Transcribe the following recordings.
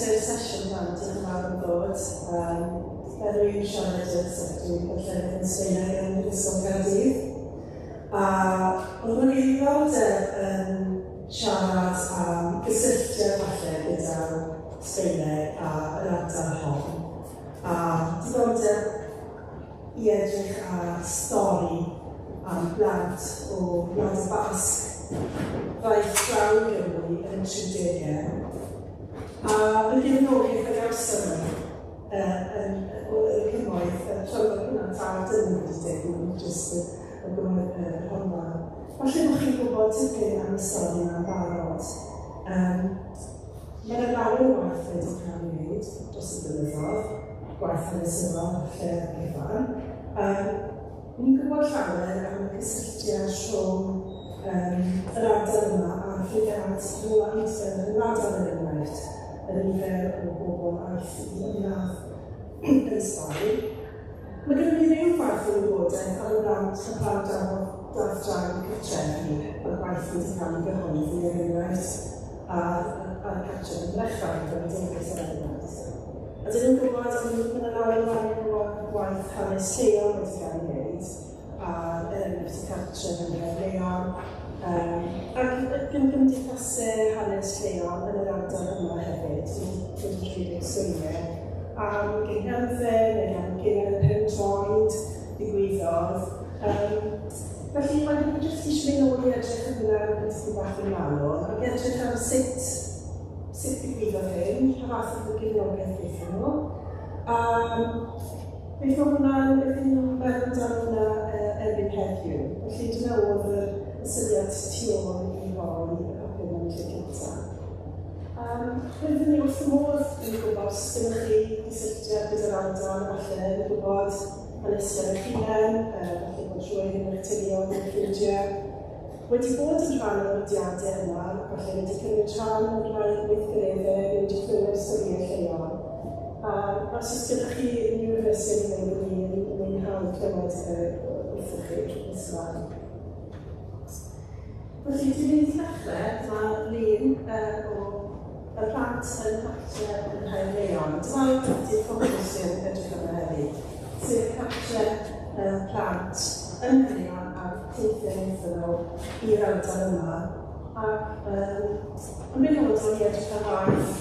Croeso i'r sesiwn hwn, diolch yn fawr am ddod. Enw i yw Sian Edwards ac dwi'n darllenydd yn Sbaeneg ym Mhrifysgol Caerdydd. A oedd o'n i ddiddordeb yn siarad am gysylltiad falle gyda Sbaeneg a yr ardal hon. A diddordeb i edrych ar stori am blant o Wlad y Basg ddaeth draw i Gymru yn y 30au. A y gefnogaeth a gawson nhw yn y cymoedd, rhwng hwnna tad yn wedi dweud, ddim jyst y gymoedd y Rhondda. Falle bod chi'n gwybod tipyn am y stori yma'n barod. Mae yna lawer o waith wedi cael ei wneud dros y blynyddoedd, gwaith hanesyddol falle cyfan. Ni'n gwybod llawer am y cysylltiad rhwng yr ardal yma a'r Frigâd Roland yn yr ardal er enghraifft, y nifer o bobl aeth i ymladd yn Sbaen. Mae gennym ni ryw fath o wybodaeth ar y blant y plant dath draw i cartrefi, mae'r gwaith wedi cael ei gyhoeddi er enghraifft ar, ar y cartref yn Mrechfaen, fel y dengys er enghraifft. A dyn nhw'n gwybod, ond mae yna lawer o gwaith hanes lleol wedi cael ei wneud, ar er enghraifft y cartref yn Nghaerleon, ac yn gymdeithasau hanes lleol yn yr ardal yma hefyd, wedi rhedeg swyniau am gyngherddau neu am gemau pêl-droed ddigwyddodd. Felly mae'n rhywbeth jyst eisiau mynd nôl i edrych ar hwnna yn tipyn bach yn manwl ac edrych ar sut ddigwyddodd hyn, pa fath o gefnogaeth gaethon nhw. Beth mae hwnna'n, beth ni'n meddwl amdano hwnna erbyn heddiw. Felly dyna oedd y syniad tu ôl i roi y papur mewn lle cyntaf. Roeddwn i wrth y modd yn gwybod os gennych chi gysylltiad gyda'r ardal, falle yn gwybod hanesion eich hunain, falle bod rhywun yn eich teuluoedd neu ffrindiau wedi bod yn rhan o'r mudiadau yma, falle wedi cymryd rhan yn rhai o'r gweithgareddau neu wedi clywed storïau lleol. Os oes gyda chi unrhyw rheswm i ddweud bod ni yn mwynhau clywed wrthych chi nes ymlaen. Felly, dwi'n mynd i ddechrau, dyma lun o y plant yn cartre yn Nghaerleon. Dyma'r di'r ffocws sy'n edrych arno heddi, sef cartre y plant yn Nghaerleon a'r teithiau wnaethon nhw i'r ardal yma. Ac yn benodol i edrych ar waith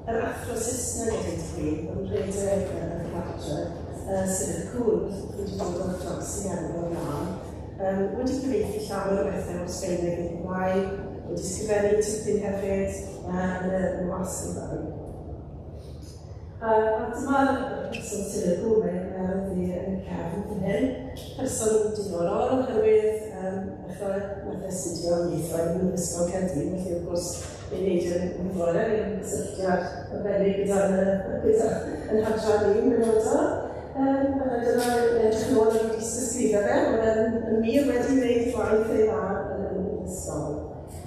yr athro Saesneg a dweud y gwir, yn rhedeg y cartre, Cyril Coon, wedi dod ar draws i enw o'r mlaen, wedi cyfieithu llawer o bethau o'r Sbaeneg i'r Gymraeg, wedi sgrifennu tipyn hefyd yn y wasg Gymraeg. A dyma'r person Cyril Coon, mae'n ddi yn y cefn fan hyn, person diddorol oherwydd nath e astudio ieithoedd yn Ysgol Caerdydd, felly wrth gwrs ei wneud yn fore, yn gysylltiad arbennig gyda'n gyda yn hadran ni'n benodol. A dyna yn edrych yn ôl ar wedi ysgrifau fe, bod e'n yn wir wedi wneud gwaith ei dda yn y ysgol.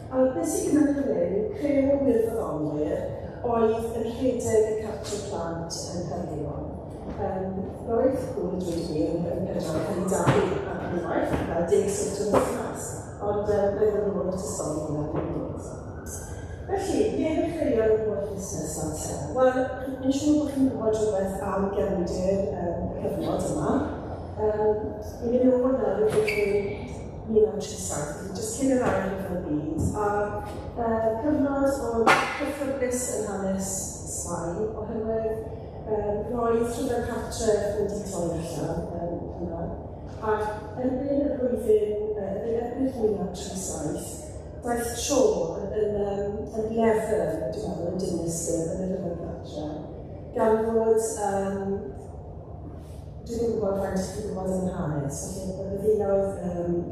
A beth sy'n gyda fan hyn yw creu o wirfoddolwyr oedd yn rhedeg y cartre plant yn Nghaerleon. Roedd gŵr y dweud gwir yn pedwar cael ei dalu ar unwaith, fel 10 swnt yr wythnos, ond roedd yn ôl at y stori hwnna yn munud. Felly, be ddechreuodd yr holl fusnes 'ma te? Wel, yn siŵr bod chi'n gwybod rhywbeth am gefndir y cyfnod yma. I mynd nôl nawr i'r flwyddyn 1937, felly jyst cyn yr Ail Ryfel Byd, a cyfnod oedd cythryblus yn hanes Sbaen, oherwydd roedd rhyfel cartref wedi torri allan yma, ac erbyn y flwyddyn, erbyn Ebrill 1937, daeth tro yn lefel, dwi'n meddwl, yn dinistr yn y rhyfel cartref, gan fod, dwi ddim yn gwybod faint chi'n gwybod am yr hanes, felly y byddinoedd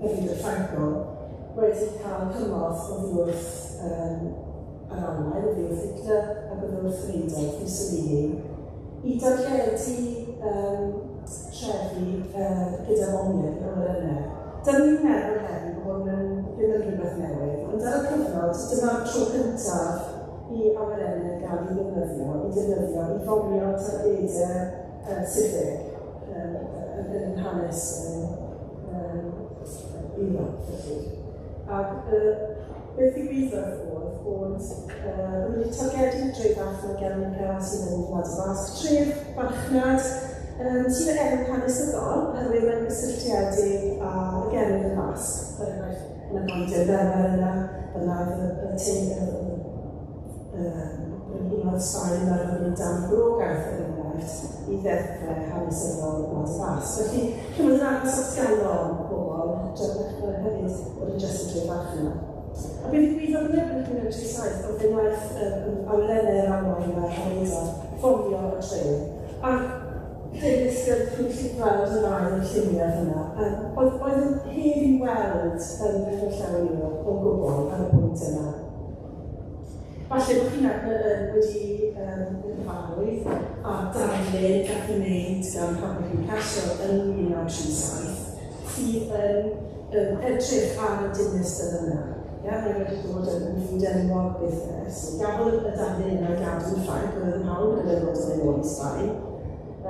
cyfundeb Franco wedi cael cymorth oddi wrth yr Almaen, oddi wrth Hitler ac oddi wrth yr Eidal, Mussolini, i dargedu trefi gyda bomiau, gyda awyrennau. Dyna ni'n meddwl heddi bod hwn yn ddim yn rhywbeth newydd, ond ar y cyfnod, dyma'r tro cyntaf i awyrennau gael eu defnyddio, i defnyddio i fomio targedau sifig yn hanes Ewrop, felly. Ac Beth ddigwyddodd oedd bod wedi targedu dref fach o Gernika sydd yn Gwlad y Basg, tref farchnad sydd yn enw hanesyddol, oherwydd mae'n gysylltiedig â Gernydd y Basg. Er enghraifft, yn y goeden dderwen yna, yna y teulu Brenhinoedd Sbaen yn arfer mynd dan gwrogaeth, er enghraifft, i ddeddfau hanesyddol Gwlad y Basg. Felly, chymryd yn agos at galon pobl, hefyd bod yn jyst y dref fach yna. A beth ddigwyddodd yn erbyn 1937 oedd fe wnaeth awyrennau Almaen a'r Eidal fomio y tref. Ac dengys chi'n gallu gweld y rai o'r lluniau yna. Oedd yn heb i weld yn Gorllewin Ewrop o gwbl ar y pwynt yna. Falle bod chi'n wedi gyfarwydd â darlun gath ei wneud gan Pablo Picasso yn 1937, sydd yn edrych ar y dinistr yna. Ia, mae wedi dod yn fyd enwog beth ers. Gafodd y darlun yna gadw yn Ffrainc, oedd yn hawdd gyda ddod yn ei ôl i Sbaen.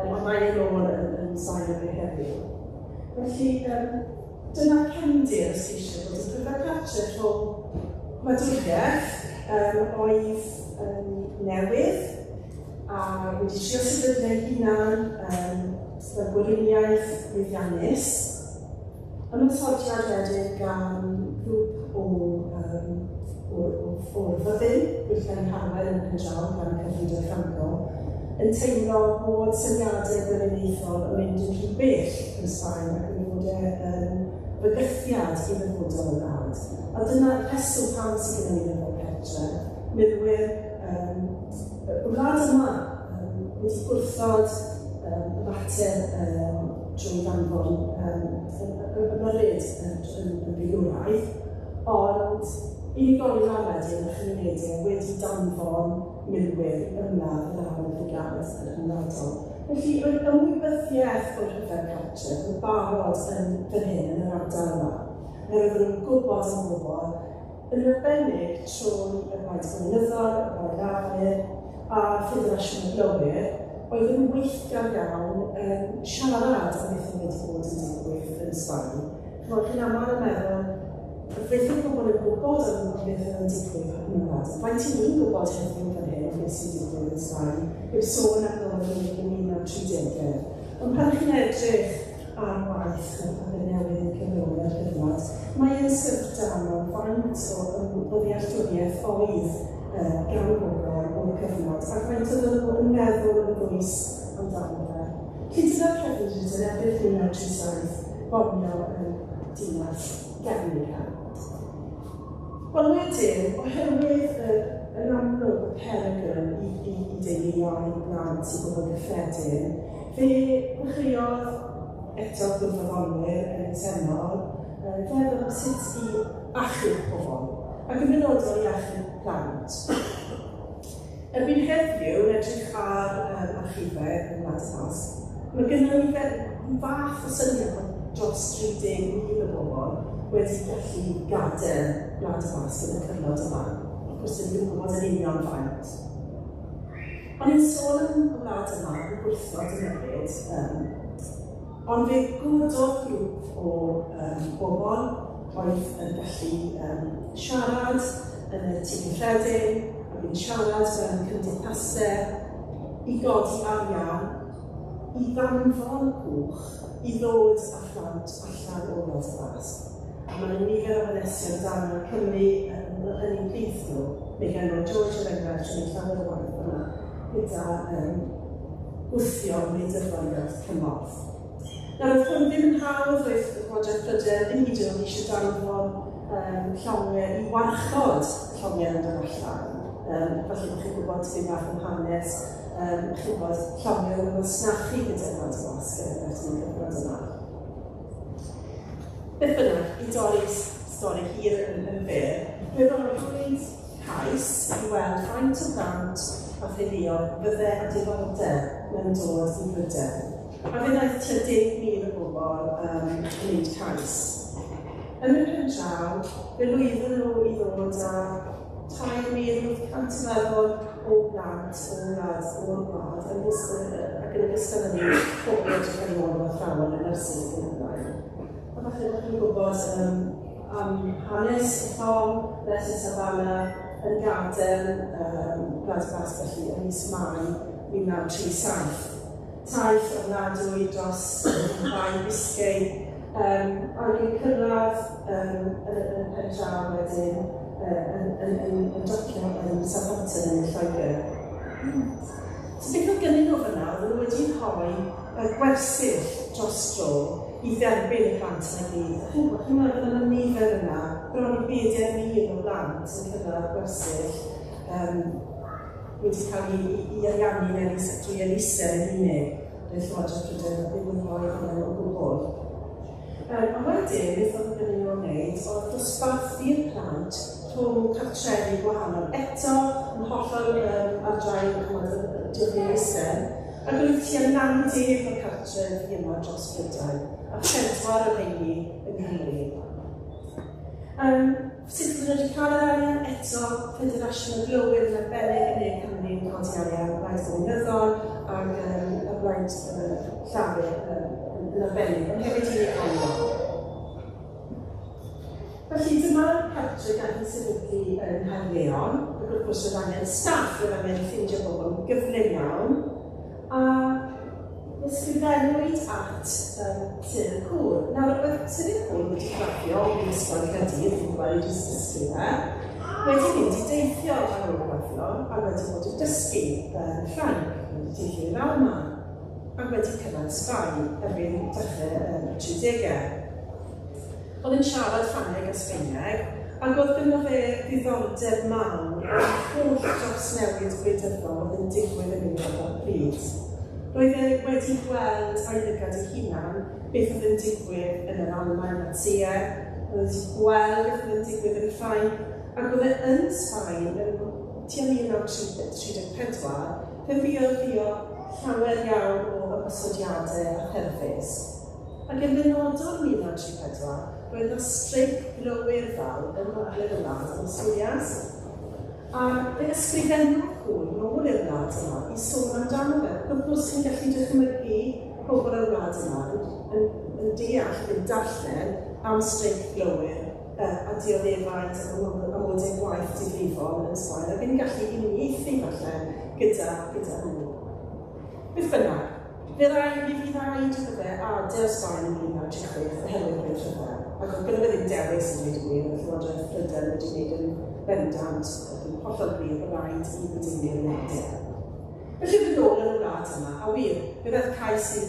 Ond mae ei ôl yn Sbaen erbyn heddiw. Felly, dyna cefndir os chi eisiau bod yn rhyfel cartref rhwng gwladwriaeth oedd newydd a wedi trio sefydlu ei hunan fel gweriniaeth lwyddiannus. Ymosodiad wedyn gan grŵp o'r fyddin, Gwylltau'n Harwen yn pen draw gan y Cadfridog Franco, yn teimlo bod syniadau gweriniaethol yn mynd yn rhy bell yn Sbaen ac yn bod yn fygythiad i ddyfodol y wlad. A dyna rheswm pam sydd gyda ni ryfel cartre. Milwyr y wlad yma wedi gwrthod ymateb drwy ddanfon ymyrryd yn filwraidd, ond unigolion wedyn a chymunedau wedi danfon milwyr ymladd yn arwain y brigâd yn rhyngwladol. Felly, roedd ymwybyddiaeth o'r rhyfel cartref yn barod yn fan hyn, yn yr ardal yma. Oherwydd nhw'n gwybod am bobl, yn arbennig trwy y Blaid Gominyddol, y Blaid Lafur a Ffederasiwn y Glowyr, oedd yn weithgar iawn yn siarad am beth oedd wedi bod yn digwydd yn Sbaen. Chimod, chi'n aml yn meddwl, beth oedd pobl yn gwybod am beth oedd yn digwydd yn y wlad. Faint i ni'n gwybod heddiw fan hyn beth sy'n digwydd yn Sbaen, heb sôn am ddod yn 1930au. Ond pan chi'n edrych ar waith y papur newydd yn cyfrwng ar gyfnod, mae yn syfrdanol faint o ddealltwriaeth oedd gan bobl o'r cyfnod, ac faint oedd nhw yn meddwl yn ddwys amdano fe. Felly dyna'r cefndir yn erbyn 1937, bomio yn dinas Gernika. Wel wedyn, oherwydd yn amlwg y perygl i deuluoedd, i blant, i bobl gyffredin, fe ddechreuodd eto gwirfoddolwyr yn elusennol feddwl am sut i achub pobl, ac yn benodol i achub plant. Erbyn heddiw, yn edrych ar archifau yn Wlad y Basg, mae gennym ni fath o syniad bod dros 30,000 o bobl wedi gallu gadael Gwlad y Basg yn y cyfnod yma. Wrth gwrs, dyn ni ddim yn gwybod yn union faint. O'n i'n sôn am y wlad yma yn gwrthod ymyrryd, ond fe gododd grŵp o bobl oedd yn gallu siarad yn y tŷ cyffredin, ac yn siarad mewn cymdeithasau i godi arian, i ddanfon cwch, i ddod â phlant allan o Wlad y Basg. A mae yna nifer o hanesion dan y Cymru yn eu plith nhw. Mae gen George er enghraifft yn llawer o waith yma gyda gwthio wleidyddol i gael cymorth. Nawr, oedd hwn ddim yn hawdd, roedd Llywodraeth Prydain ddim hyd yn oed eisiau danfon llongau i warchod llongau yn dod allan. Falle bod chi'n gwybod tipyn bach am hanes, chi'n gwybod llongau yn masnachu gyda Gwlad y Basg er enghraifft yn y cyfnod yma. Beth bynnag, i dorri stori hir yn fyr, fe roddwyd cais i weld faint o blant a theuluoedd fydde â diddordeb mewn dod i Brydain. A fe wnaeth tua 10,000 o bobl wneud cais. Yn y pen draw, fe lwyddon nhw i ddod â 3,800 meddwl o blant o'r wlad, ac yn ogystal â hynny, pobl edrych ar ôl athrawon a nyrsys ac yn y blaen. A falle bod chi'n gwybod am hanes y llong, SS Havana, yn gadael Gwlad y Basg felly ym mis Mai 1937. Taith ofnadwy dros Bae Biscay, ac yn cyrraedd yn y pen draw wedyn yn docio yn Southampton yn Lloegr. So beth oedd gynnyn nhw fyna, oedden nhw wedi rhoi gwersyll dros dro i dderbyn y plant yna gyd. A chi'n gwybod, chi'n meddwl am y nifer yna, bron i 4,000 o blant yn cyrraedd gwersyll wedi cael ei ariannu yn drwy elusen yn unig. Roedd Llywodraeth Prydain ddim yn rhoi arian o gwbl. A wedyn, beth oedd gyda nhw'n wneud oedd dosbarthu'r plant rhwng cartrefi gwahanol. Eto, yn hollol ar draul diolch i elusen, ac oedd tua 90 o'r cartrefi yma dros Brydain, a 4 o'r rheini yng Nghymru. Sut oedden nhw wedi cael yr arian? Eto, Ffederasiwn y Glowyr yn arbennig yn Ne Cymru yn codi arian, Blaid Gominyddol ac y Blaid Llafur yn arbennig, ond hefyd unigolion. Felly dyma'r cartre gath ei sefydlu yn Nghaerleon, ac wrth gwrs roedd angen staff, roedd angen ffindio bobl yn gyflym iawn, a ysgrifennwyd at Cyril Cŵl. Nawr, oedd Cyril Cŵl wedi graddio o Brifysgol Caerdydd, fi'n gwybod, wedi dysgu fe, wedi mynd i deithio ar ôl graddio, a wedi bod yn dysgu yn Ffrainc, wedi teithio i'r Almaen, ac wedi cyrraedd Sbaen erbyn dechrau y 30au. Oedd yn siarad Ffrangeg a Sbaeneg, ac oedd gynno fe ddiddordeb mawr yn yr holl drawsnewid gwleidyddol oedd yn digwydd yn Ewrop ar y pryd. Roedd e wedi gweld â'i lygad ei hunan beth oedd yn digwydd yn yr Almaen Natsïaidd, roedd wedi gweld beth oedd yn digwydd yn Ffrainc, ac oedd e yn Sbaen yn tua 1934, fe fuodd fuo llawer iawn o ymosodiadau a therfysg. Ac yn benodol 1934, roedd yna streic glowyr fawr yng ngogledd y wlad yn Asturias. A fe ysgrifennodd Cŵl nôl i'r wlad yma i sôn amdano fe. Ac wrth gwrs chi'n gallu dychmygu pobl o'r wlad yma yn deall ac yn darllen am streic glowyr a dioddefaint ac amodau gwaith difrifol yn Sbaen ac yn gallu uniaethu falle gyda hynny. Beth bynnag, fe fydd rhaid iddo fe adael Sbaen yn 1936 oherwydd roedd rhyfel, ac oedd gyda fe ddim dewis yn dweud y gwir, oedd Llywodraeth Prydain wedi gwneud yn bendant, oedd yn hollol glir bod rhaid i Brydeinwyr ei adael. Felly fe nôl yn y wlad yma, a wir, fe ddaeth cais i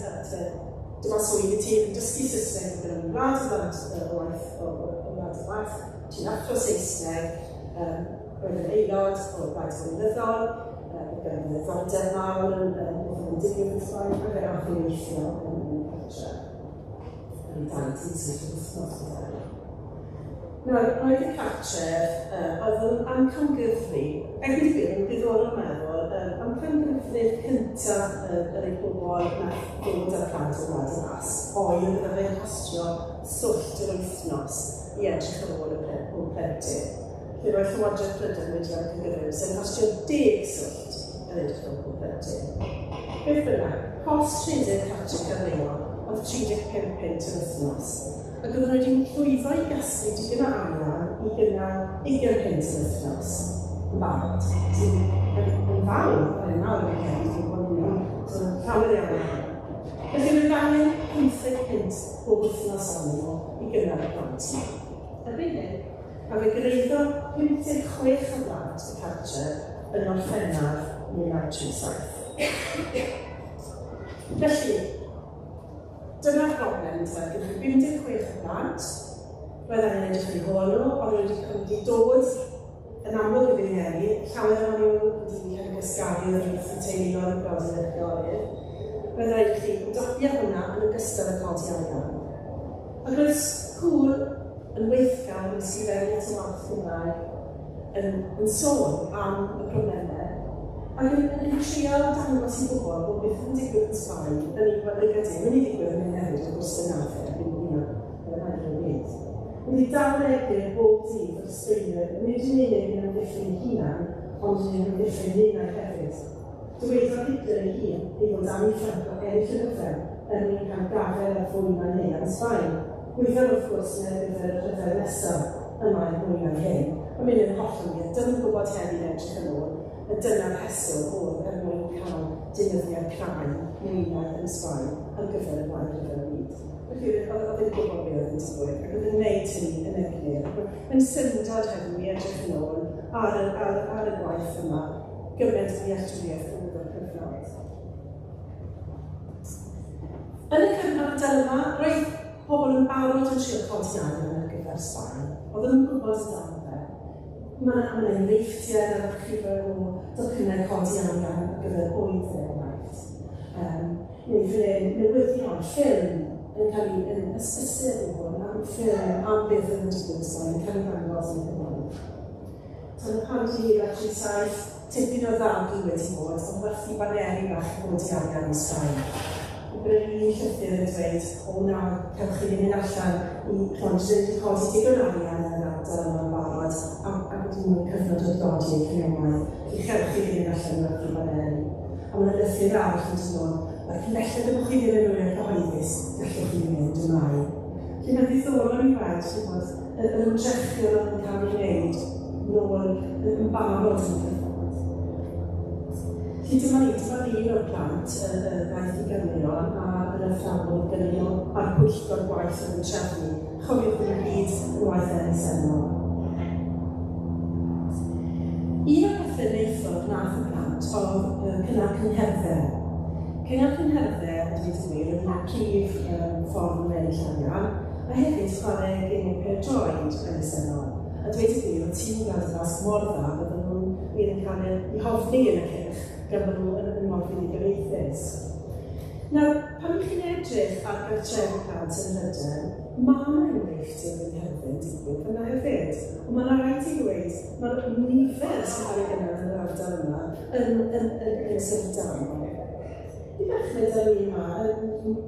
dyma swydd i ti, yn dysgu Saesneg yn y wlad y waith o wlad y waith, ti'n athro Saesneg, roedd yn aelod o'r Blaid Gominyddol, oedd gen i ddiddordeb mawr yn digwydd yn Sbaen, a fe ath i weithio yn y cartre. Yn 27 wythnos o fel. Nawr, roedd y cartref, oedd yn amcangyfri, ac wedi gwir yn ddiddorol meddwl, amcangyfri'r cyntaf yr ei bobl nath ddod â'r plant o Wlad y Basg, oedd bydde fe'n costio swllt yr wythnos i edrych ar ôl y pob plentyn. Lle roedd Llywodraeth Prydain wedi amcangyfrif sy'n costio 10 swllt yn edrych ar ôl pob plentyn. Beth bynnag, cost rhedeg cartre Caerleon oedd 35 punt yr wythnos, ac oedden nhw wedi llwyddo i gasglu digon o arian i gynnal 20 punt yr wythnos yn barod, sy'n yn fawr, yn mawr yn credu, dwi'n gwybod hynny, so llawer iawn o arian. Felly roedd angen 15 punt bob wythnos arnyn nhw i gynnal y plant yma. Erbyn hyn, a fe gyrhaeddodd 56 o blant y cartref yn Orffennaf 1937. Felly, dyna'r broblem, ynte, gyda chi 56 o blant, roedd angen edrych ar eu hôl nhw, ond wedi wedi dod yn amlwg iddyn rhieni, llawer ohonyn nhw wedi cael eu gysgaru oddi wrth y teuluoedd, y brodyr a'r chwiorydd. Roedd rhaid i chi ymdopi â hwnna yn ogystal â codi arian. Ac roedd Cŵl yn weithgar yn ysgrifennu at y waith Gymraeg yn sôn am y problemau ac yn trial dangos i bobl bod beth yn digwydd yn Sbaen yn ei gweledigaeth yn mynd i ddigwydd yn hyn hefyd, wrth gwrs dyna nath e erbyn hynny yn y rhaid o'r byd. Wedi dal egr bob dydd o'r Sbaenwyr, nid yn unig yn amddiffyn ei hunan, ond yn ei amddiffyn ninnau hefyd. Dywedodd Hitler ei hun ei fod am i Franco ennill y rhyfel er mwyn cael gafael ar fwy na neu am Sbaen. Gwyddor wrth gwrs yn ar gyfer y rhyfel nesaf y mae mwy na hyn. Mae'n mynd yn hollol wir. Dyn nhw'n gwybod heddi'n edrych yn ôl, y dyna'r rheswm oedd er mwyn cael deunyddiau crai mwynau yn Sbaen ar gyfer yr Ail Ryfel Byd. Felly oedd oedd yn gwybod beth oedd yn digwydd ac oedd yn gwneud hynny yn eglur. Mae'n syndod heddiw i edrych yn ôl ar, ar, ar y gwaith yma gymaint o ddealltwriaeth oedd o'r cyfnod. Yn y cyfnod yma, roedd pobl yn barod yn trio codi arian ar gyfer Sbaen. Oedden nhw'n gwybod amdano fe. Mae yna enghreifftiau yn yr archifau o docynnau codi arian ar gyfer bwyd er enghraifft. Neu fel hyn, newyddion, ffilm yn cael ei yn hysbysebu i hwn, am ffilm am beth oedd yn digwydd yn Sbaen yn cael ei ddangos yn y Gymraeg. Tan y pan 1937, tipyn o ddadl wedi bod am werthu baneri bach i godi arian i Sbaen. Bydd un llythyr yn dweud, o na, cewch chi ddim mynd allan i ch'mod, dyn wedi codi digon o arian yn yr ardal yma'n barod, a, a bod nhw'n cyfnod o dlodi economaidd, felly chewch chi ddim mynd allan i werthu baneri. A mae yna lythyr arall yn dod nôl, mae cyn belled y bod chi ddim yn wyliau cyhoeddus, gallwch chi mynd ymlaen. Felly mae'n ddiddorol i weld, chi'n gwybod, yr ymdrechion oedd yn cael ei wneud nôl yn barod yn y cyfnod. Felly dyma ni, dyma un o'r plant ddaeth i Gymru a yr athrawon gynilo a'r pwyllgor gwaith oedd yn trefnu. Chofiwch bod y gyd yn waith elusennol. Un o'r pethau wnaethon nath y plant oedd cynnal cyngherddau. Cynnal cyngherddau, a dweud y gwir, oedd un o'r prif ffordd o ennill arian, a hefyd chwarae gemau pêl-droed elusennol. A dweud y gwir, oedd tîm Gwlad y Basg mor dda, bydden nhw'n wir yn cael eu hofni yn y cylch gan bod nhw yn, yn mor fuddugoliaethus. Nawr, pan ych chi'n edrych ar gartrefi plant yn Rhyden, mae yna enghreifftiau o gyngherddau yn digwydd fyna hefyd. Ond mae'n rhaid i ddweud, mae'r nifer sy'n cael ei gynnal yn yr ardal yma yn, yn, yn, yn syfrdanol. I ddechrau, da ni yma yn,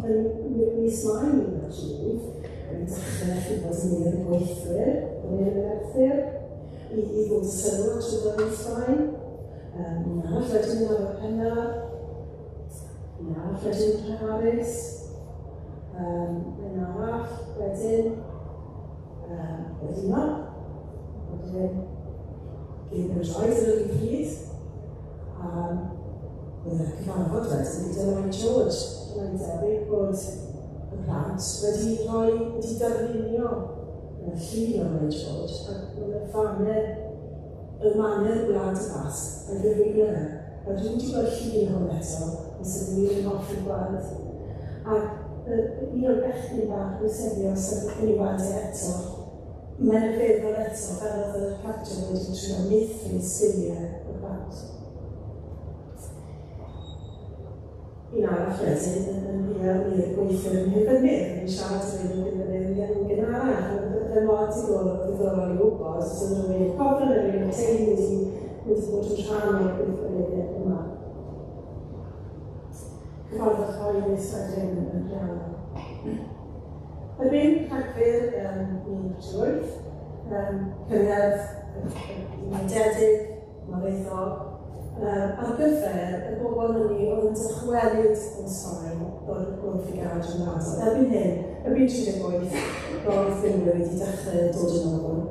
yn, yn mis Mai 1938, yn dechrau chi bod yn un o'r gweithwyr yn yr Merthyr i, i ddod y sylw at rhywbeth yn Sbaen. Un arall wedyn yn Arfer Pennar, un arall wedyn yn Treharris, un arall wedyn wedyn yma, wedyn gyn y droed yn yr un pryd. Oedd yna cyfarfod wedyn gyda Lloyd George. Mae'n debyg bod y plant wedi rhoi, wedi darlunio y llun o Lloyd George ac mae yna faner, y maner Gwlad y Basg yn gyflwyno e. A dwi wedi gweld llun hwn eto, yn sydd wir yn hoffi gweld. Ac un o'r bechgyn bach yn sefio sydd yn ei weld e eto. Mae'n rhyfeddol eto fel oedd y cartref wedi trio meithrin sgiliau y plant. Un arall wedyn yn yn ddiawl i'r gweithwyr yn Nhefynydd, yn siarad yn ei Nhefynydd yn gynharach, ond bydde mor diddorol, diddorol i wybod os oedd rhywun yn cofio neu rhywun o'r teulu wedi, wedi bod yn rhan o'r gweithgareddau yma. Cyfarfod cyhoeddus wedyn yn rhan. Erbyn Rhagfyr 1938, cyngerdd unededig, Mareithog, ar gyfer y bobl hynny oedd yn dychwelyd o Sbaen o'r, o'r Frigâd Ryngwladol. Erbyn hyn, erbyn 38, roedd filwyr wedi dechrau dod yn ôl.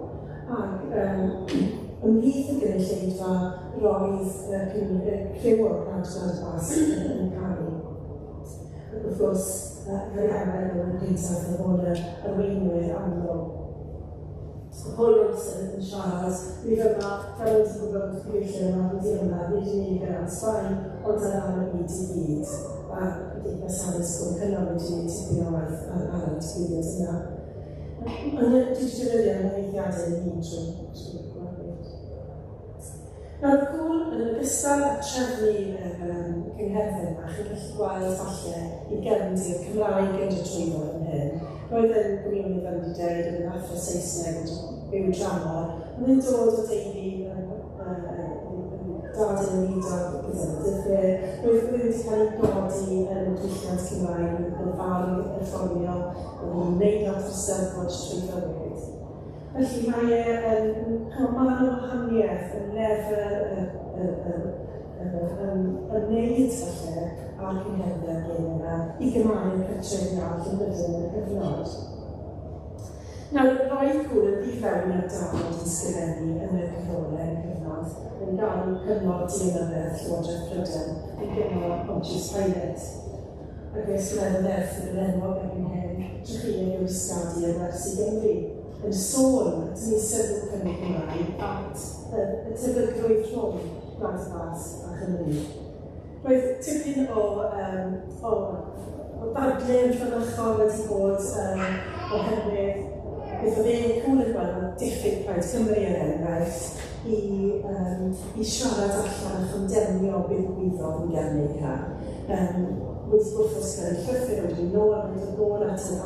Ac ymhlith y gynulleidfa roedd y criw o'r plant Gwlad y Basg yn canu. Ac wrth gwrs, cael ei arfer fel y cyntaf yn ôl yr arweinwyr amlwg. Paul Robeson yn siarad, mi fyma, fel wyt ti'n gwybod wrth gyfeillion yma, wedi ymladd nid yn unig ar ran Sbaen, ond ar ran y byd i gyd. A Cymdeithas Hanes Cwm Cynon wedi gwneud tipyn o waith ar, ar y digwyddiad yna. Ond dwi wedi defnyddio ymhelaethiadau yn hun trwy, trwy gweld. Nawr, cwl, yn ogystal â trefnu yr cyngherddau yma, chi'n gallu gweld falle i gefndir Cymraeg yn dod trwyddo fan hyn. Roedd yn gwmni fel wedi dweud, oedd yn athro Saesneg yn byw dramor, oedd yn dod o deulu dad yn ymwneud gyda'r dyddwyr, roedd wedi cael ei godi yn y diwylliant Cymraeg, roedd yn fardd perfformio, oedd yn gwneud lot o Steddfod trwy fywyd. Felly mae e yn, ch'mo', ma' 'na wahaniaeth yn lefel y y y y ymwneud falle â'r cyngherddau gêm yna i gymharu cartrefi arall yn Brydain yn y cyfnod. Nawr, roedd Cŵl yn ddifewn ar dafod yn sgrifennu yn y cyfrolau yn cyfnod, yn galw cyngor diemyddedd Llywodraeth Prydain yn gyngor Pontius Pilate. Ac fe ysgrifennodd erthygl yn enwog erbyn hyn, Trychineb yw'r ysgadu ar wersi Gymru, yn sôn, tynnu sylw Cymru Cymraeg at y tebygrwydd rhwng Gwlad y Basg a Chymru. Roedd tipyn o ddadlu yn ffynachol wedi bod oherwydd beth oedd e'n cwl yn gweld oedd diffyg Plaid Cymru er enghraifft i siarad allan a chondemnio beth ddigwyddodd yn Gernika. Wedi gwrthod sgrifennu llythyr wedi mynd nôl a wedi dod nôl at y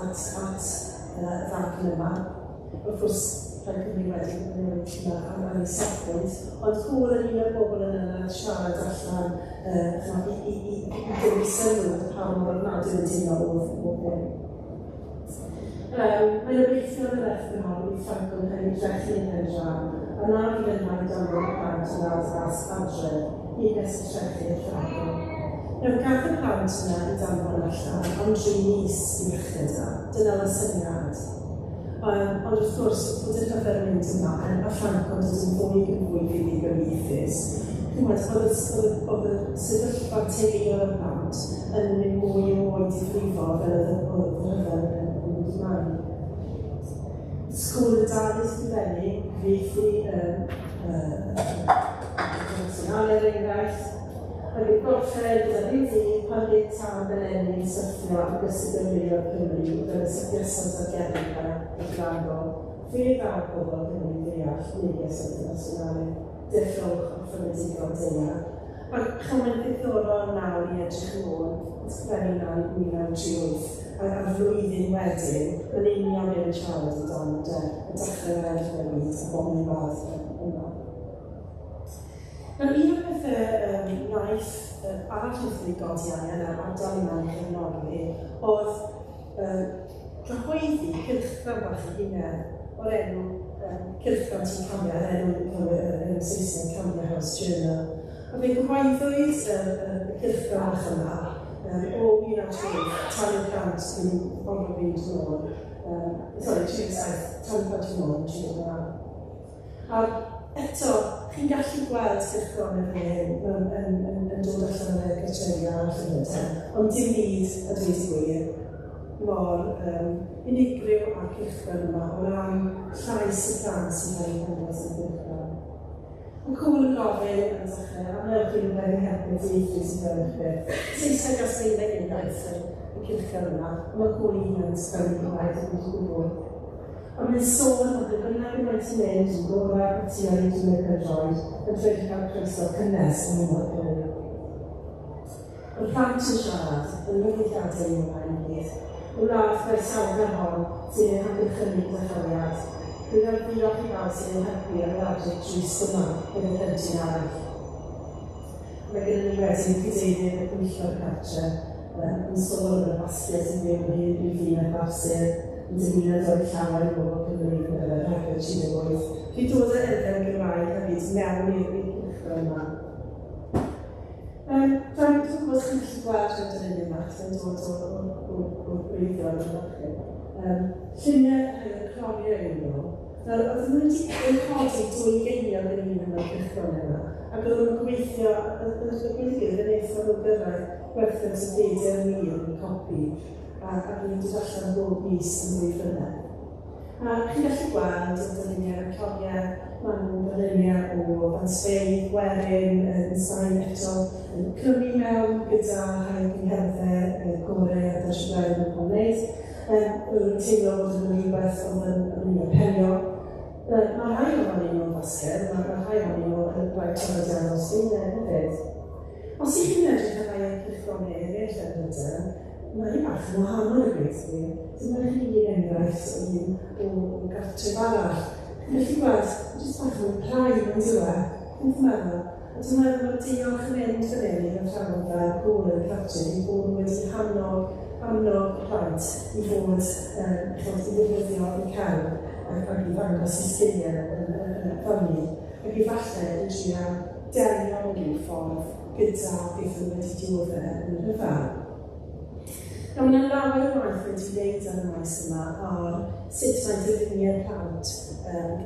ddadl yma. Wrth gwrs, Plaid Cymru wedi newid yma am ei safbwynt, ond Cŵl yn un o'r bobl yna nath siarad allan i dynnu sylw at pa mor ofnadwy yn teimlo oedd hyn. Mae'n obeithio yn yr erthygl hon bydd Franco yn cael ei drechu yn pen draw, a na fydd yn rhaid danfon y plant yn Wlad y Basg adre, hyd nes y trechir Franco. Nawr, gath y plant yna eu danfon allan am 3 mis i ddechrau da. Dyna oedd y syniad. Ond wrth gwrs, bod y rhyfel yn mynd ymlaen, a Franco yn dod yn fwy ac yn fwy fuddugoliaethus. Chimod, oedd y sefyllfa teuluol y plant yn mynd mwy a mwy difrifol fel oedd y rhyfel yn mynd ymlaen. Sgôl yn dal i ysgrifennu, cyfieithu Nationale er enghraifft, ac yn gorffen gyda rhyw ddydd pan fydd tân Belenni'n syrthio ar gysylltiadau Cymru fel y syrthiasant ar Gernika y Franco, fe ddaw pobl Cymru ddeall neges y Nationale, deffrowch a ffynedigon deiar. Ac chymryd ddiddorol nawr i edrych yn ôl, ysgrifennu naw 1938, a a'r flwyddyn wedyn, mae'n union beth yn siarad amdano de, y dechrau yr ail byd a bomio Wlad yma. Nawr, un o'r pethau wnaeth arall wrth i godi arian ar ardal yma yn cefnogi oedd cyhoeddi cylchgrawn bach ei hunain o'r enw Cylchgrawn Tŷ Cambria, yr enw Saesneg Cambria House Journal. A fe gyhoeddwyd y cylchgrawn bach yma o 1938 tan i'r plant yn orfod fynd nôl, sorry, 37, tan i'r plant yn ôl yn 39. A eto, chi'n gallu gweld cylchgronau fan hyn yn dod allan o'r cartrefi arall yn ynte, ond dim byd, a dweud y gwir, mor unigryw â'r cylchgrawn yma o ran llais y plant sy'n cael ei ddangos yn y cylchgrawn. Mae Cŵl yn gofyn yn y dechrau, a wnewch chi rywbeth i helpu dieithryn sy'n fel eich beth. Saesneg a Sbaeneg yw'r iaith y cylchgrawn yma, ond mae Cŵl ei hunan yn sgwennu Cymraeg yn gwbl. Ond mae'n sôn am ble bynnag y maent yn mynd, yn gorau, partïau, dimau pêl-droed, yn dweud cael croeso cynnes yn ymwneud Cymru. Mae'r plant yn siarad, yn mygythiadau i'w ymlaen i gyd. Y wlad groesawgar hon sy'n eu hamgylchynu gyda chariad. Rwyf am ddiolch i bawb sy'n eu helpu ar yr adeg drist yma, meddai plentyn arall. Mae gennym ni wedyn cadeirydd y pwyllgor cartre yn sôn am y Basgiaid sy'n byw yn hyn rhyw ddyn ar Barsur, yn dymuno dod llawer i bobl Cymru yn y Rhagfyr 38. Felly dod â'r elfen Gymraeg hefyd mewn i'r cylchgrawn yma. Dwi'n gwybod chi'n gallu gweld rhai dylunio yma, achos mae'n dod o'r gwreiddiol yn y Lluniau rhai o'r cloriau yw nhw. Nawr, oedden nhw wedi codi 2 geiniog yn un o'r cylchgronau yma, ac oedden nhw'n gobeithio, oedd y gwir, fe wnaethon nhw gyrraedd gwerthiant o 4,000 copi, ac oedd nhw'n dod allan bob mis am 2 flynedd. A chi'n gallu gweld y dyluniau o'r cloriau, maen nhw'n ddyluniau o fansfeydd, gwerin, yn sain eto, yn clymu mewn gyda rhai o'r cyngherddau gorau a dasiwrau yn cael wneud. Roedd yn teimlo bod yn rhywbeth oedd yn apelio. Mae rhai ohonyn nhw'n Basgaidd, mae rhai ohonyn nhw yn rhai traddodiadol Sbaeneg hefyd. Os ych chi'n edrych ar rai o'r cylchgronau eraill yn Brydain, mae un bach yn wahanol i gweud y gwir. Dyma chi un enghraifft o un o gartref arall. Chi'n gallu gweld, jyst bach yn plaen yn diwedd, chi'n meddwl. A dwi'n meddwl bod diolch yn mynd fan hyn i'r athrawon fel Cŵl yn y cartref i bod nhw wedi annog plant i fod i ddefnyddio eu celf ac i ddangos eu sgiliau yn y fyny, ac efallai i drio delio mewn rhyw ffordd gyda beth nhw wedi dioddef yn y rhyfel. Nawr, mae yna lawer o waith wedi wneud ar y maes yma ar sut mae dyluniau plant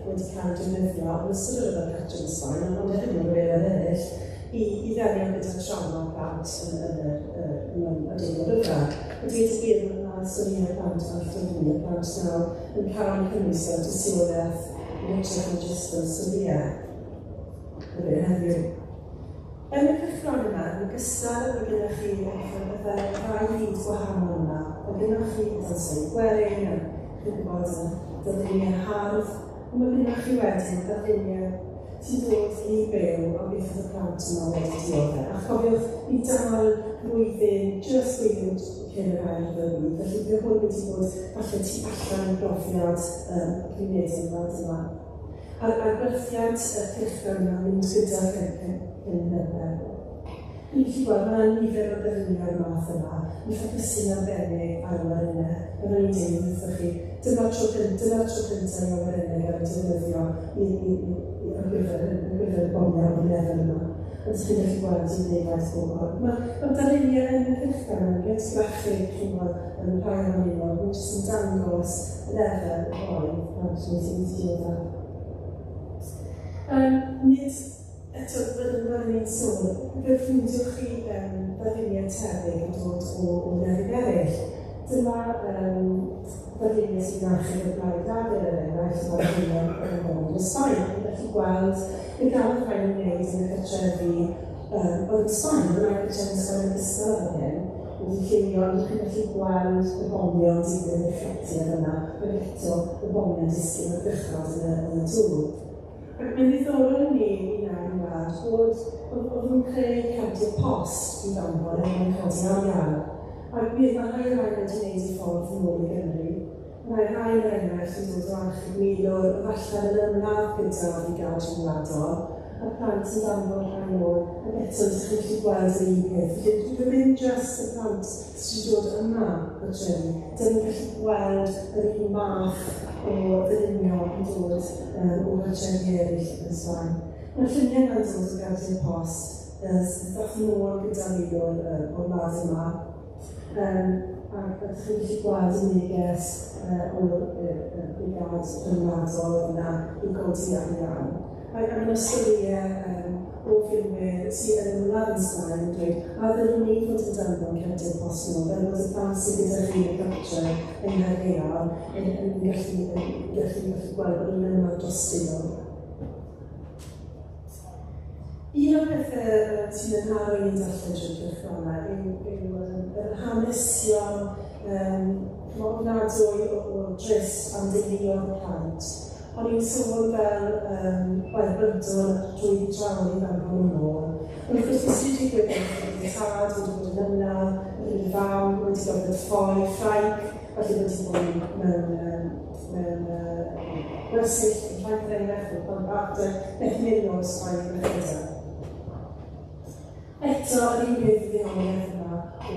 wedi cael eu defnyddio yn ystod y rhyfel cartref yn Sbaen, ond hefyd mewn rhyfel eraill, i ddelio gyda trawma plant yn adeilad rhyfel. A dweud y gwir, mae storïau plant a'r dyluniau plant nawr yn cael eu cynnwys fel tystiolaeth yn hytrach na jyst fel storïau. Erbyn heddiw. Yn y cylchgrawn yma, yn ogystal, mae gennych chi y ddau fyd gwahanol yma. Mae gennych chi dansoedd gwerin, a chi'n gwybod y darluniau hardd, ond mae gennych chi wedyn darluniau sy'n dod i byw am beth oedd y plant yma wedi dioddef. A chofiwch, ni dal blwyddyn, just blwyddyn cyn yr ail ryfel byd, felly bydd hwn wedi bod falle tu allan i brofiad cymunedol y wlad yma. A'r gwerthiant y cylchgrawn yma mynd gyda hyn. Ni'n gallu gweld, mae yna nifer o ddarluniau'r math yma, yn ffocysu'n arbennig ar awyrennau. Fel o'n i'n dweud wrthoch chi, dyma'r tro cyntaf i awyrennau gael eu defnyddio ar gyfer y bomiau o'r lefel yma. Ond chi'n gallu gweld i wneud gwaith bobl. Mae'r darluniau yn y cylchgrawn yn reit graffig, chi'n gweld, yn rhai ohonyn nhw, maen jyst yn dangos y lefel o boen plant wedi dioddef. Nid eto, fel ni'n sôn, fe ffeindiwch chi darluniau tebyg yn dod o lefydd eraill. Dyma darluniau sy'n archif y Blaid Lafur er enghraifft, mae'r darluniau yn ôl yn y Sbaen. Chi'n gallu gweld be gafodd rhain ei wneud yn y cartrefi oedd yn Sbaen, oedd yn cartrefi yn Sbaen yn ogystal â hyn, wedi lliwio, ond chi'n gallu gweld y bomio'n digwydd i'r fflatiau yna, ac eto y bomio'n disgyn o'r gychod yn y dŵr. Ac mae'n ddiddorol i ni i nawr i weld bod oedd nhw'n creu cardiau post i ddanfon er mwyn codi arian. Ac mi oedd rhai o'r rhain wedi gwneud eu ffordd nôl i Gymru. Mae rhai er enghraifft yn dod o archif milwr oedd allan yn ymladd gyda Brigâd Rhyngwladol, a'r plant yn danfon rhai nôl, ac eto ydych chi'n gallu gweld yr un peth. Felly dwi ddim jyst y plant sydd wedi dod yma o Trefni, dyn ni'n gallu gweld yr un math o ddylunio yn dod o gartrefi eraill yn Sbaen. Mae'r lluniau yma'n dod o gardiau post sydd ddath nôl gyda milwr o'r wlad yma. Ac ydych chi'n gallu gweld y neges o'r brigâd rhyngwladol yna i godi arian. Ac mae yna storïau o filwyr sydd yn ymladd yn Sbaen yn dweud a ddylwn ni fod yn danfon cardiau post nôl, fel bod y plant sydd gyda chi yn y cartre yng Nghaerleon yn gallu gweld bod nhw'n ymladd drostyn nhw. Un o'r pethau sy'n yn nharo i'n darllen drwy'r cylchgronau yw yr hanesion ofnadwy o drist am deuluoedd y plant. O'n i'n sôn fel byrdwn drwy draw i ddanfon nhw nôl. Ond wrth gwrs beth sydd wedi digwydd oedd y tad wedi bod yn ymladd, oedd y fam wedi gorfod ffoi Ffrainc, felly wedi bod mewn gwersyll yn Ffrainc er enghraifft, neu Bonaparte, neu mynd o'r Sbaen yn y gyda. Eto, yr un peth y ddehongliaeth yma o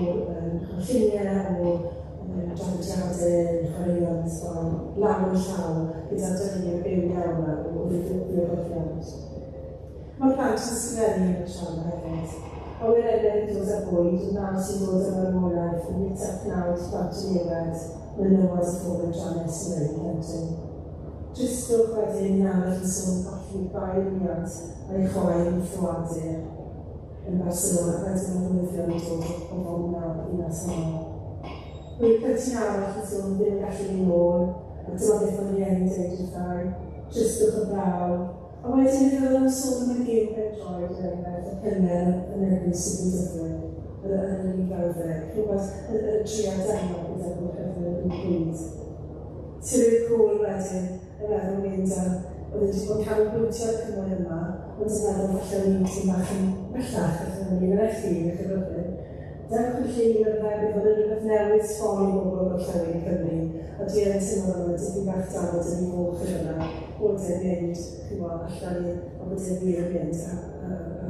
lluniau, o draddodiadau, chwaraeon yn Sbaen, law yn llaw gyda'r darluniau byw iawn yma o ddiwylliant. Mae'r plant yn sgrifennu yn y trauma hefyd. Awyrennau yn dod â bwyd, yn naw sy'n dod â marwolaeth, yn nid at nawd plant yn niwed, menywod a phobl dranes yn yr un plentyn. Tristwch wedyn un arall yn sôn colli bai riant a'i chwaer yn ffoadur yn Barcelona, wedyn mae newyddion yn dod o fomio ddinas honno. Roedd plentyn arall yn sôn ddim yn gallu mynd nôl, a dyma beth oedd rhieni'n dweud wrthai, tristwch y braw. A wedyn fe oedd yn sôn am y gêm bêl-droed er enghraifft, y cynner yn erbyn Sydney Dyfrwy, yr un frawddeg, rhywbeth y triad enwog gyda bod pethau yn un pryd. Tyrru'r cwl wedyn, yn meddwl mynd ar, oedd wedi bod yn canolbwyntio ar y cymoedd yma, ond yn meddwl falle o'n i'n tîm bach yn bellach, falle o'n i'n yr elli, yn y cyfyfyn. Dewch yn llun o'r ddau beth oedd yn rhywbeth newydd sbon i bobl o'r gorllewin Cymru, a dwi yn teimlo fel yna dipyn bach dafod yn ei moch yn yna, bod e'n mynd, chi'n gwybod, allan i, a bod e'n wir yn mynd, a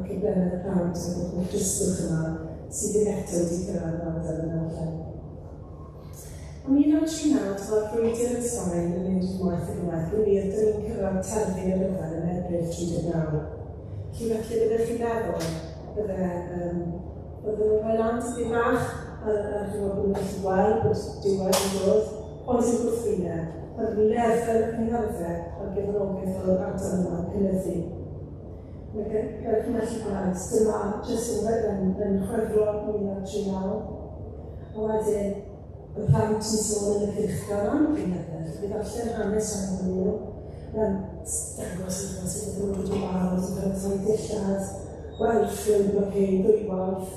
problemau y plant a'r holl dristwch yma sydd ddim eto wedi cyrraedd yr ardal yna falle. Ym 1939, dyma'r frwydr yn Sbaen yn mynd yn waeth ac yn waeth, yn wir, dyn ni'n cyrraedd terfyn y rhyfel yn Ebrill 39. Felly, felly byddech chi'n meddwl, bydde, bydden nhw'n rhoi lan tipyn bach a chi'n gwybod bod nhw'n gallu gweld bod diwedd yn dod, ond i'n gwrthwyneb, mae'r lefel y cyngherddau a'r gefnogaeth o'r ardal yma yn cynyddu. Mae fel chi'n gallu gweld, dyma jyst yn Chwefror 1939, a wedyn y plant yn sôn yn y cylchgrawn am y cyngherddau, felly ddarllen hanes am hynny nhw, dangos i sut ydyn nhw'n dod i weld, yn paratoi dillad, gweld ffilm blockade, ddwywaith,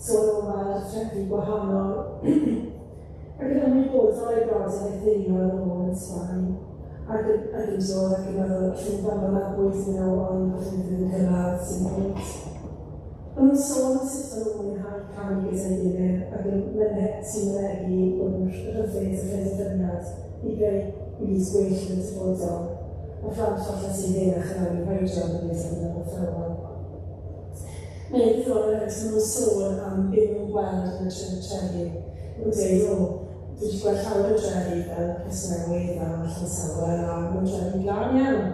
sôn o weld trefi gwahanol. Ac yn ymwybodol o'i brodyr a'i theuluoedd yn ôl yn Sbaen, ac yn dod ac yn meddwl, allwn ddanfon arbwyd iddyn nhw, ond falle fydd yn cyrraedd sy'n pwynt. Maen nhw'n sôn am sut maen nhw'n mwynhau canu gyda'i gilydd ac yn sy'n mynegi bod nhw'n rhyddid a phenderfyniad i greu byd gwell yn y dyfodol. Mae phlant falle sy'n henach yn angenrheidiol yn gwneud hynny yn athrawon. Mae'n ddiddorol hefyd, maen nhw'n sôn am beth maen nhw'n gweld yn y trefi. Maen nhw'n dweud, o, dwi wedi gweld llawer o drefi fel Casnewydd a Llansawel a maen nhw'n drefi glân iawn.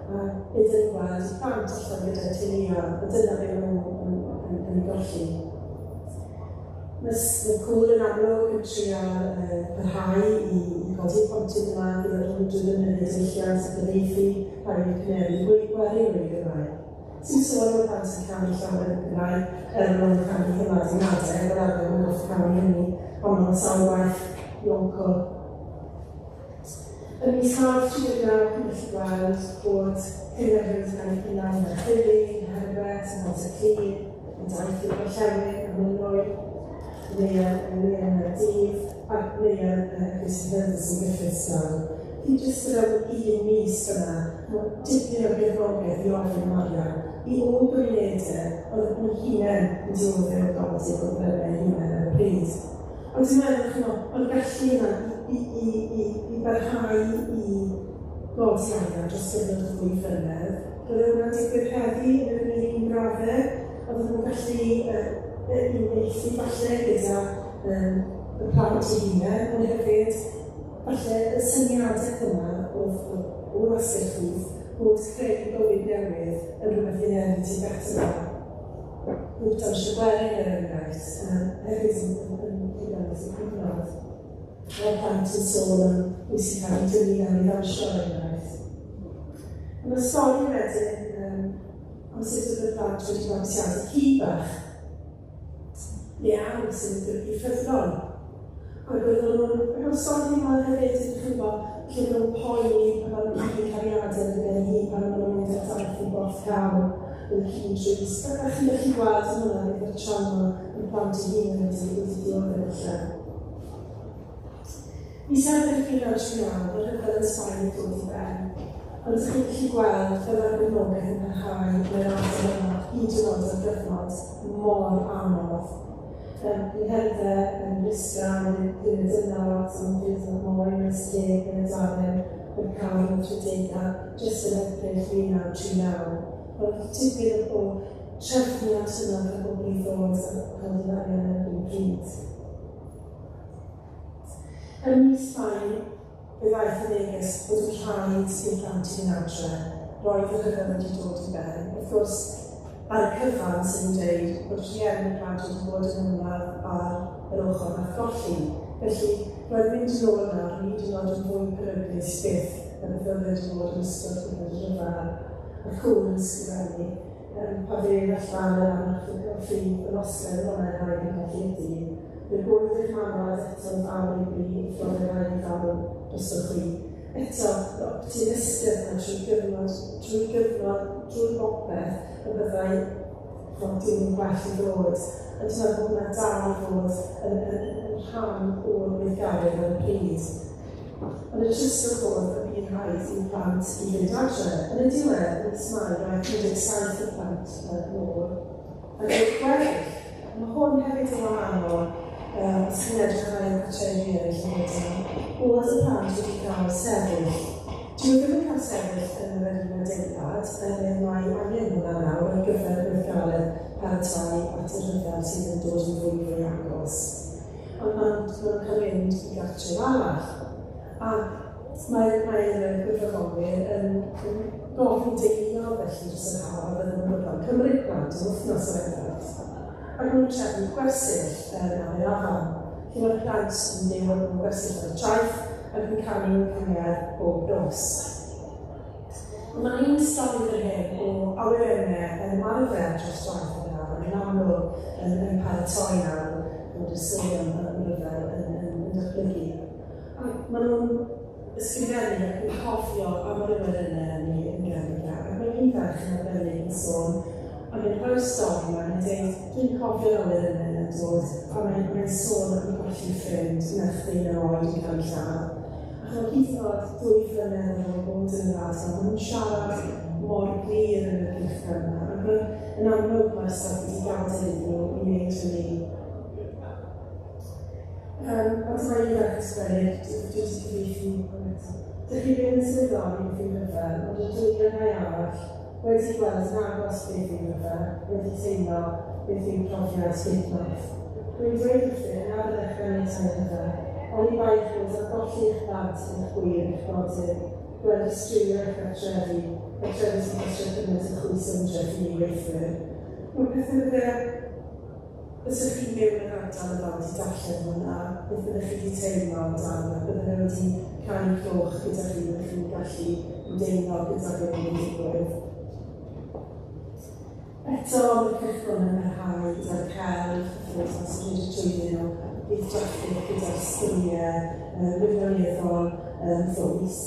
A beth dyn nhw'n gweld yw plant allan gyda teuluoedd, a dyna beth maen nhw'n yn ei golli. Mae Cŵl yn amlwg yn trial parhau i godi'r pontydd yma gyda drwy ddefnyddio diwylliant a gyfieithu rhai o'r cynefin gwerin yn y Gymraeg. Sy'n sôn am y plant yn canu llawer yn y Gymraeg, er maen nhw'n canu hymad i nadau, fel arfer maen nhw'n canu hynny, ond maen sawl gwaith i oncl. Yn mis Mawrth 39, chi'n gallu gweld bod cynefin wedi cael ei cynnal yn Caerffili, yn Herbert, yn Pontyclun, yn daith i'r gorllewin, ym Mynwy, neu yn y dydd, ac neu yn Eglwys St yn Griffithstown. Chi jyst o fewn un mis fyna, mae dipyn o gefnogaeth i ofyn am arian i o gymunedau oedd yn hunain yn dioddef o godi o broblemau eu hunain ar y pryd. Ond dwi'n meddwl, chimod, mae'r gallu yna i barhau i godi arian dros gyfnod o 2 flynedd. Bydde hwnna'n digwydd heddi yn yr un graddau, a bydden nhw'n gallu uniaethu falle gyda y plant eu hunain, ond hefyd falle y syniadaeth yma o'r asgell chwith bod creu bywyd newydd yn rhywbeth i newid i better. Grŵp dawnsio gwerin er enghraifft, hefyd yn ddangos y cyfnod. Mae'r plant yn sôn am bwysig cael eu dynnu mewn i ddawnsio er enghraifft. Mae'r stori wedyn am sut oedd y plant wedi mabwysiadu ci bach. Iawn, sy'n golygu ffyddlon. Ac oedden nhw'n, ac am stori yma hefyd, ydych chi'n gwybod, lle maen nhw'n poeni pan maen nhw'n cael cariadau yn y ben eu hun, pan maen nhw'n mynd ar daith i Borthcawl, yn ci'n trist. Ac chi'n gallu gweld yn hwnna, gyda'r trauma yn plant eu hunain wedi dioddef allan. Mis Ebrill 1939, mae'r rhyfel yn Sbaen yn dod i ben. Ond ydych chi'n gallu gweld fel mae'r gefnogaeth yn parhau mewn ardal yma, hyd yn oed ar gyfnod mor anodd. Yn Herdde, yn Rhisga, yn dyna lot o'n fydd mwy yn ysgeg yn y darllen o'r car yn y 30au, jyst yn Ebrill 1939. Ond tipyn o trefniant yna cael bobl i ddod a cael yr arian yn yr un pryd. Ym mis Mai, fe ddaeth y neges bod yn rhaid i'r plant i fynd adre. Roedd y rhyfel wedi dod i ben. Wrth gwrs, ar y cyfan sy'n dweud bod rhieni y plant wedi bod yn ymladd ar yr ochr a tholli. Felly, roedd mynd yn ôl nawr yn hyd yn oed yn fwy peryglus byth na beth oedd wedi bod yn ystod gyfnod y rhyfel. A'r cŵn yn ysgrifennu, pa fydd allan yn anarchig o ffydd yn osgau'r ronau rhai yn gallu. Fe bwyd eich mamad eto'n fawr i bri, wrth roi rhai i farw drosoch chwi. Eto, yr optimistiaeth yna trwy gyfnod, drwy bopeth, y byddai diwrnod gwell i ddod. A dwi'n meddwl bod hwnna dal i fod yn rhan o'r weithgaredd ar y pryd. Ond y tristwch oedd y bu'n rhaid i'n plant i fynd adre. Yn y diwedd, mis Mai, roedd 17 y plant yn ôl. Ac oedd gweddill. Mae hwn hefyd yn wahanol, os chi'n edrych ar ein cartrefi eraill yn gyda, bod y plant wedi cael sefyll. Dwi ddim yn cael sefyll yn yr un adeilad, oherwydd mae angen hwnna nawr ar gyfer gweithgaredd paratoi at y rhyfel sydd yn dod yn fwy fwy agos. Ond maen nhw'n cael mynd i gartref arall. A mae'r gwirfoddolwyr yn gofyn deuluoedd felly dros yr haf a bydden nhw'n fodlon cymryd plant yn wythnos er enghraifft. ac nhw'n trefnu gwersyll yn Aberafan, lle mae'r plant yn byw yn gwersyll ar y traeth ac yn canu cyngerdd bob nos. Mae un stori fan hyn o awyrennau yn ymarfer dros draeth Aberafan, yn amlwg yn paratoi nawr bod y stori am ryfel yn datblygu. Ac maen nhw'n ysgrifennu ac yn cofio am yr awyrennau yn ei gefn. Ac mae un ferch yn arbennig yn sôn, ac yn rhoi'r stori yma, yn dweud, dwi'n cofio'r awyrennau yn dod, a mae'n sôn am golli ffrind merch 19 oed yn cael ei lladd. Ac mae hyd yn oed 2 flynedd ar ôl bod yn yr ardal, maen nhw'n siarad mor glir yn y cylchgrawn yma, ac yn amlwg mae'r staff wedi gadael iddyn nhw i wneud hynny. A dyma un ferch ysgrifennu, dwi wedi cyfieithu hwn eto. Dych chi ddim yn sylweddoli beth yw rhyfel, ond y dwy rhai arall wedi gweld yn agos beth yw rhyfel, wedi teimlo beth yw profiad gwytnwch. Rwy'n dweud wrthych na fyddech yn ei tair rhyfel, oni bai eich bod ar golli eich plant, eich gwir, eich brodyr, gweld y strywio eich cartrefi, cartrefi sy'n costio cymaint o chwys ymdrech i ni weithwyr. Mae pethau bydde bysych chi'n byw yn yr ardal yma wedi darllen hwnna, beth byddech chi wedi teimlo amdano, bydde fe wedi canu cloch gyda chi, byddech chi'n gallu ymdeimlo gyda beth yn digwydd. Eto, mae'r cylchgrawn yn parhau gyda'r celf, wrth gwrs, sy'n rhedeg trwyddyn nhw, bydd traffig gyda'r sgiliau wirioneddol ddwys.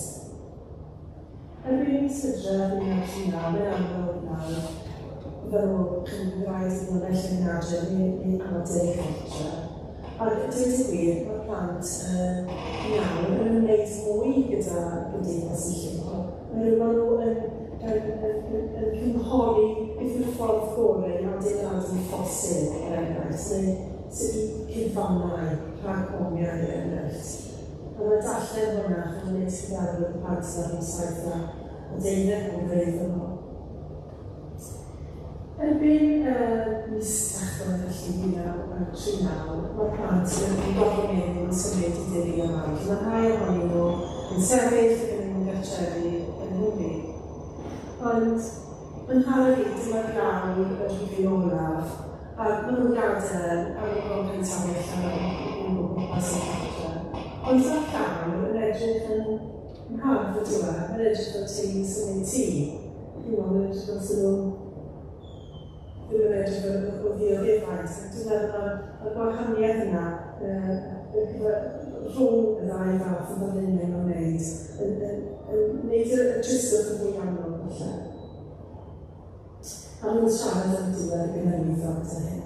Erbyn mis Hydref 1939, mae'n amlwg nawr, fel rhaid iddyn nhw naill ai yn adre neu adael eu cartre. A dweud y gwir, mae'r plant nawr yn ymwneud mwy gyda gymdeithas yn lleol. Maen nhw yn cynghori beth yw'r ffordd gorau i adeiladu ffosydd, er enghraifft, neu sut i cuddfannau rhag bomiau, er enghraifft. A mae darllen hwnna yn wneud chi feddwl y plant yna rhwng 7 a 12 o'n gwreidd yno. Erbyn mis Tachwedd felly 1939, mae'r plant yn gorfod meddwl yn symud i deuluoedd arall. Mae rhai ohonyn nhw yn sefyll yn eu gartrefi yng Nghymru. Ond yn nharo fi, dyma'r lawr y rhifyn olaf, a maen nhw'n gadael ar ôl bron cyntafu allan o'n gwmpas y cartre. Ond dyma'r llawr yn edrych yn hardd y diwedd, mae'n edrych fel teulu symud tŷ. Mae'n edrych fel sy'n nhw ddim yn edrych fel o ddioddefaint. Ac dwi'n meddwl mae'r gwahaniaeth yna rhwng y ddau fath o ddarluniau mae'n wneud yn wneud y tristwch yn fwy amlwg falle. A nhw'n siarad am diwedd y blynyddoedd gyda hyn.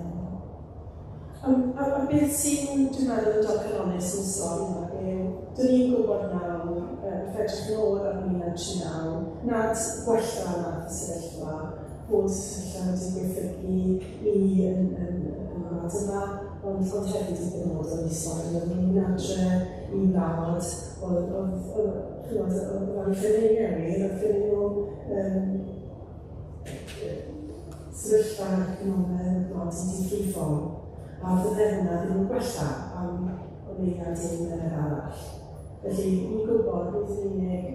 A beth sy'n, dwi'n meddwl, yn dorcalonnus yn y stori yma yw, dyn ni'n gwybod nawr, wrth edrych yn ôl ar 1939, nad gwella nath y sefyllfa, bod y sefyllfa wedi gweithredu i yn y wlad yma, ond hefyd i benodol i stori, oedd nhw'n adre i wlad, oedd ffynnu newydd, oedd ffynnu nhw sefyllfa economaidd y wlad yn difrifol, a fydde hwnna ddim yn gwella am o leia 10 mlynedd arall. Felly, ni'n gwybod nid yn unig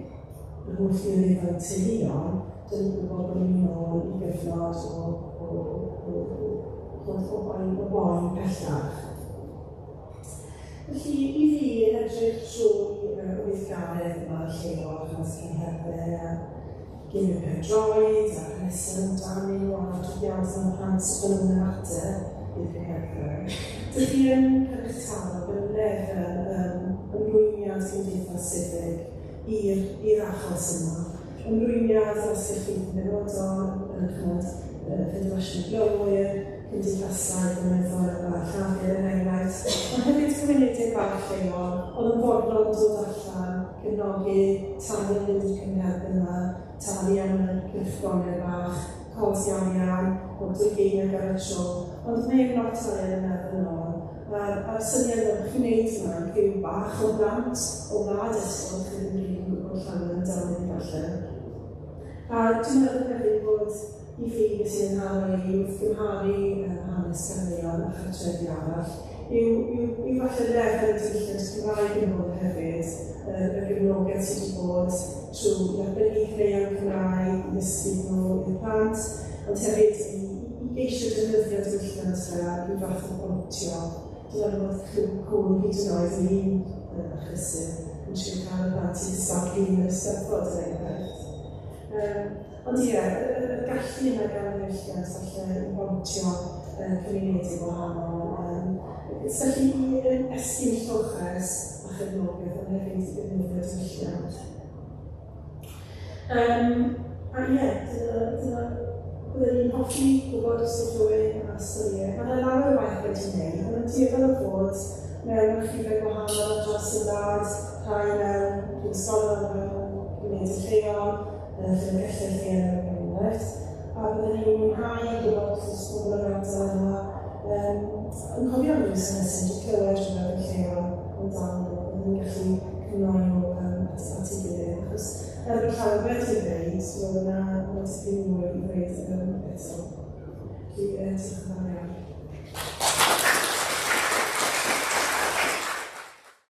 yr holl ddioddefaint teuluol, dyn ni'n gwybod bod ni'n ôl i gyfnod o boen pellach. Felly, i fi, yn edrych trwy weithgaredd yma lleol, achos cyngherddau a gemau pêl-droed a rheswm amdanyn nhw a adroddiadau am plant sydd yn ymateb i'r cyngherddau. Dych chi yn cael eich taro fel lefel ymrwymiad cymdeithas sifig i'r achos yma. Ymrwymiad os ydych chi'n benodol, yn chymod, Ffederasiwn y Glowyr, cymdeithasau blynyddoedd a Llafur er enghraifft, ond hefyd cymunedau bach lleol, oedd yn fodlon dod allan, cefnogi, talu am fynd i'r cyngherdd yma, talu am y cylchgronau bach, codi arian, bod 2 geiniog ar y tro, ond mae'n lot o arian yn meddwl yn ôl. A'r syniad bod chi'n gwneud yma yn criw bach o blant o wlad ysgol, chi ddim rili'n gwybod llawer amdanyn falle. A dwi'n meddwl hefyd bod i fi beth sy'n nharo i wrth gymharu hanes Caerleon a chartrefi arall yw falle lefel y diwylliant Cymraeg yn hwn hefyd, y gefnogaeth sydd wedi bod trwy arbenigreon Cymraeg i ddysgu nhw i'r plant, ond hefyd i geisio defnyddio diwylliant fel rhyw fath o bontio. Dyna rhywbeth cwl hyd yn oed yn un achlysur yn trio cael y plant i gystadlu yn yr Eisteddfod, er enghraifft. Ond ie, y gallu yna gan ddiwylliant falle i bontio cymunedau gwahanol. Felly i estyn lloches a chefnogaeth, ond hefyd i ddefnyddio diwylliant. A ie, dyna byddwn ni'n hoffi gwybod os yw rhywun â storïau. Mae yna lawer o waith wedi wneud, ond mae'n dueddol o fod mewn archifau gwahanol ar draws y wlad, rhai mewn prifysgolion, mewn cymunedau lleol, llyfrgelloedd lleol er enghraifft. A byddwn ni'n mwynhau gwybod os oes pobl yn ardal yma yn cofio am Lewis Henderson, wedi clywed rhywbeth yn lleol amdano nhw, byddwn ni'n gallu cynnau nhw at ei gilydd, achos er bod llawer wedi ei ddweud, dwi'n meddwl na mae tipyn mwy i ddweud eto. Felly, diolch yn fawr iawn.